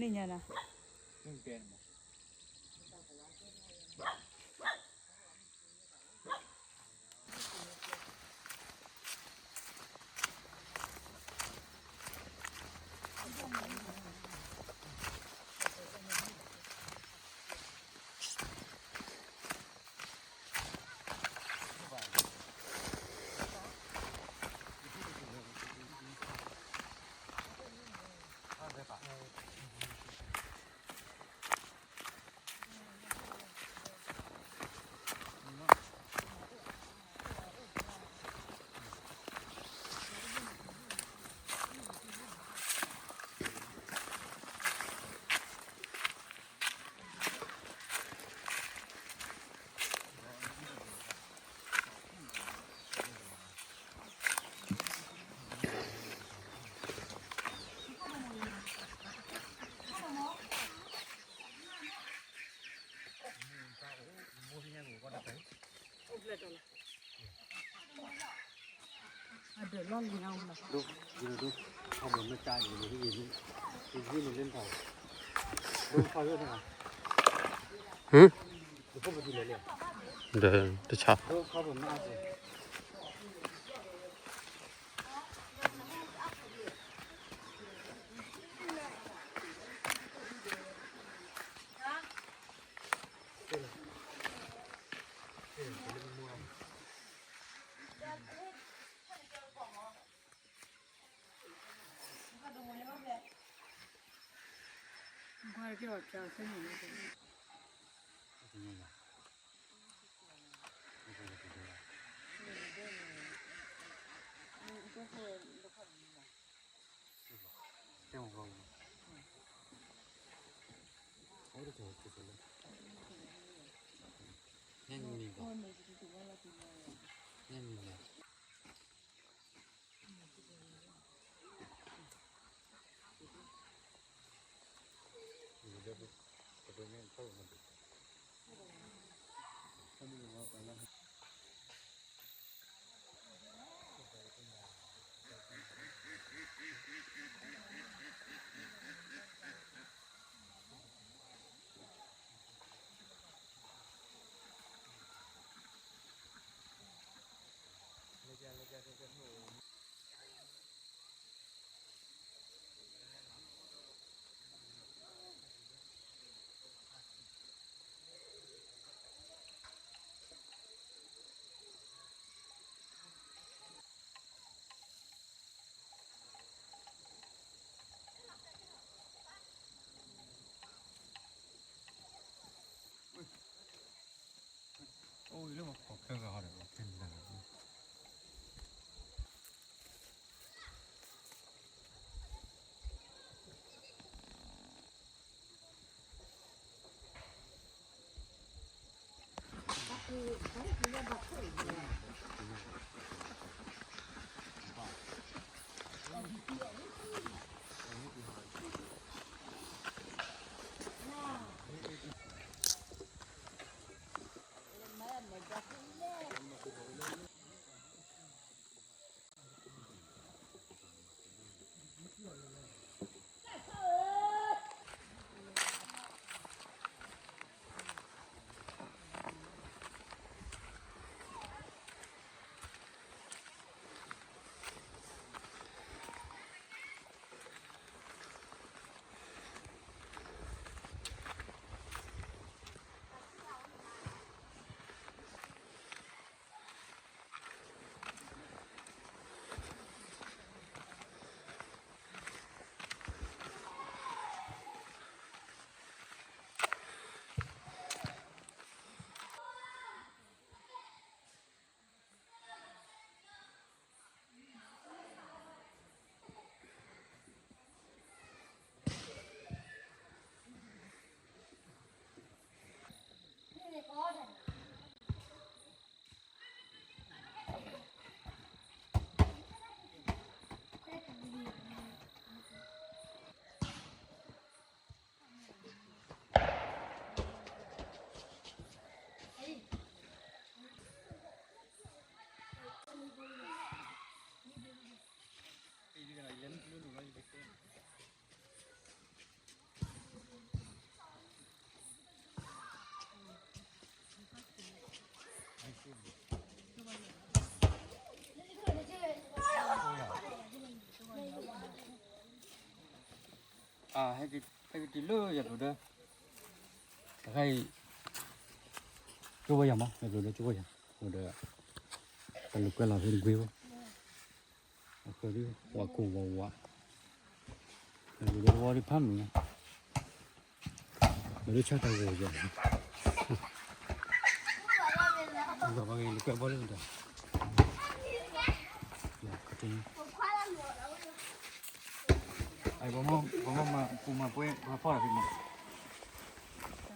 န့ၣ်ညါနၤ. Hử? Để, để sao? ကတုၤလၢယၤကျိၤဒီး, တခါအံၤ, ကၠိဝဲယၤမး ယၤကျိၤဒီးကၠိဝဲယၤ, အိၣ်ဒီး, တၢ်လိာ်ကွဲလီၤဖဲတကွ့ၢ်ဖိ, အဃိဒီး ဝၤကိၢ်ဝၤဝါ, ယၤကျိၤဒီးဝီဒ်ဖးမုၢ်, မ့ၢ်လၢဆၣ်တၢ်ဂီၤယၤ, လိာ်ကွဲဘီလၢဒီး, ပမ့ၢ်, ပမ့ၢ်မၤပူၤမၤပှဲၤ ပှၤဖီၣ်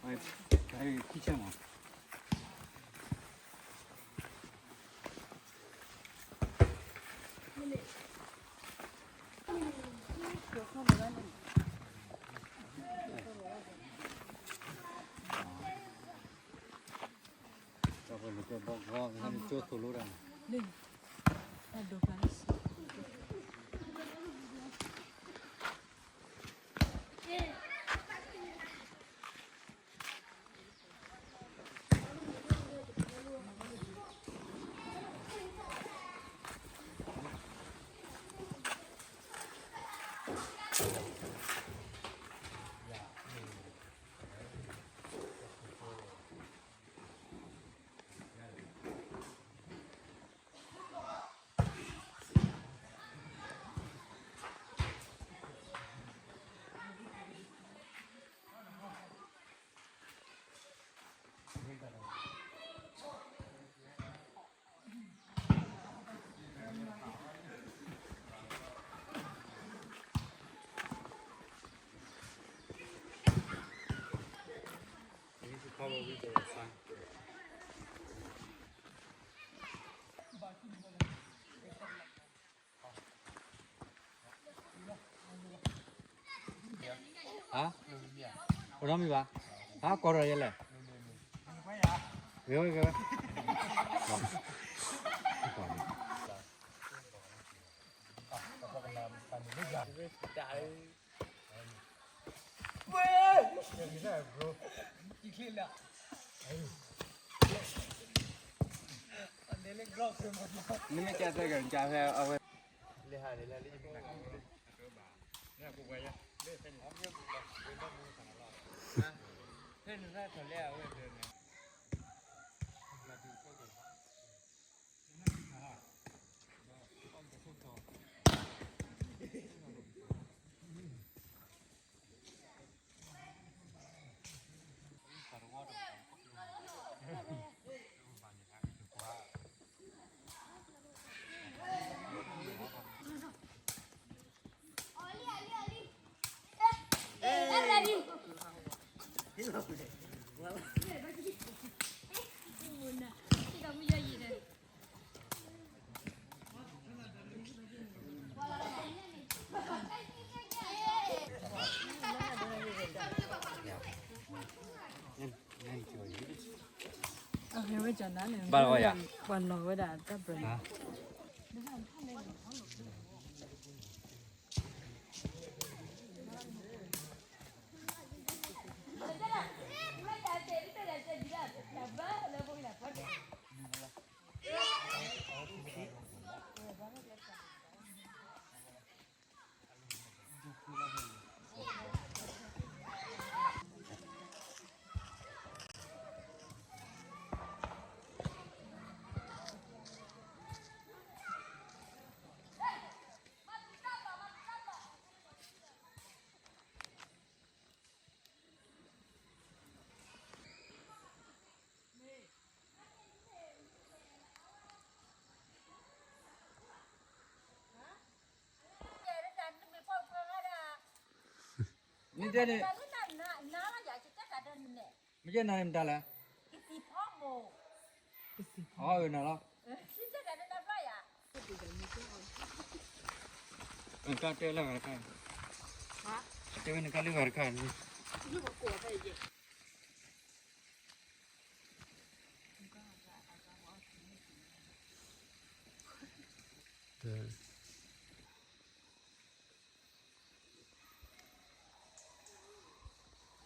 တၢ်ဖဲမး, ပှၤ, ပှၤခံဆၢမး. ဟါ, အိၣ်ဒီးမံၤဘၣ်, ဟါ, ကိးထီၣ်ယဲလဲၣ်, ဂ့ၤဝဲဂ့ၤဝဲ, နမ့ၢ်ကၢ်တဲကၢ်ကၢ်ဖဲအဝဲ, ဖဲနတၢ်ထီၣ်လဲအဝဲဒၣ်န့ၣ် ဘၣ်လီၤယၤ, ပှၤလီၤဝဲဒၣ်တၢ်ဘျၢန့ၣ် မ့ၢ်တဲန့ၣ်, မ့ၢ်တဲနၤန့ၣ်မတၤလဲၣ်, အအၢနၤလီၤ, နကတဲလၢဂၤတခါ, တဲဝဲနကါလၢဂၤတခါန့ၣ်, တဲ